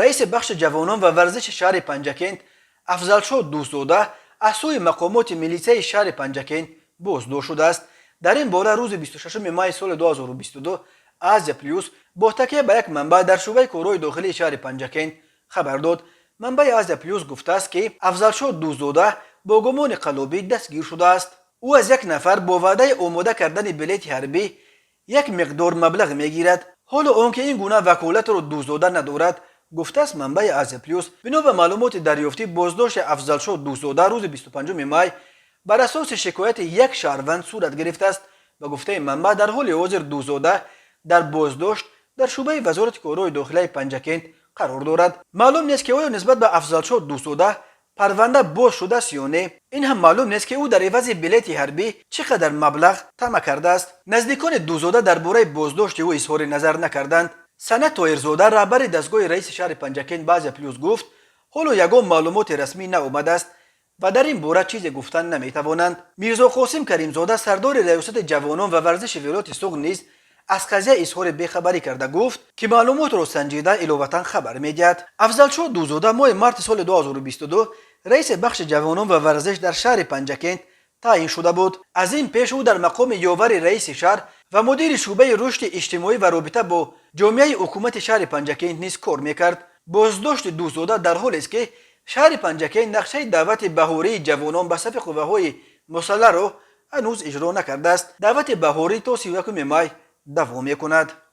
Раиси бахши ҷавонон ва варзиши шаҳри Панҷакент Афзалшо Дӯстзода аз сӯи мақомоти милитсияи шаҳри Панҷакент боздошт шудааст. Дар ин бора рӯзи 26 май соли 2022 Азия Плюс бо такя ба як манбаъ дар шӯъбаи корҳои дохилии шаҳри Панҷакент хабар дод. Манбаи Азия Плюс гуфтааст, ки Афзалшо Дӯстзода бо гумони қаллобӣ дастгир шудааст. Ӯ аз як нафар бо ваъдаи омода кардани билети ҳарбӣ як миқдор маблағ мегирад, ҳоло он ки ин гуна ваколатро Дӯстзода надорад, гуфтааст манбаи Азия Плюс. Бино ба маълумоти дарёфтӣ, боздошти Афзалшо Дӯстзода рӯзи 25 май бар асоси шикояти як шаҳрванд сурат гирифтааст. Ба гуфтаи манбаъ, дар ҳоли ҳозир Дӯстзода дар боздошт дар шӯъбаи Вазорати корҳои дохилаи Панҷакент қарор дорад. Маълум нест, ки оё нисбат ба Афзалшо Дӯстзода парванда боз шудааст ё не. Ин ҳам маълум нест, ки ӯ дар ивази билети ҳарбӣ чӣ қадар маблағ тамаъ кардааст. Наздикони Дӯстзода дар бораи боздошти ӯ изҳори назар накарданд. Санат Тоирзода, раҳбари дастгоҳи раиси шаҳри Панҷакент, ба Азия Плюс гуфт, ҳоло ягон маълумоти расмӣ наомадааст ва дар ин бора чизе гуфтан наметавонанд. Мирзоқосим Каримзода, сардори раёсати ҷавонон ва варзиши вилояти Суғд, низ аз қазия изҳори бехабарӣ карда, гуфт, ки маълумотро санҷида, иловатан хабар медиҳад. Афзалшо Дӯстзода моҳи марти соли 2022 раиси бахши ҷавонон ва варзиш дар шаҳри Панҷакент таъин шуда буд. Аз ин пеш ӯ дар мақоми ёвари раиси шаҳр ва мудири шӯъбаи рушди иҷтимоӣ ва робита бо ҷомеаи ҳукумати шаҳри Панҷакент низ кор мекард. Боздошти Дӯстзода дар ҳолест, ки шаҳри Панҷакент нақшаи даъвати баҳории ҷавонон ба сафи қувваҳои мусаллаҳро ҳанӯз иҷро накардааст. Даъвати баҳорӣ то 31 май давом мекунад.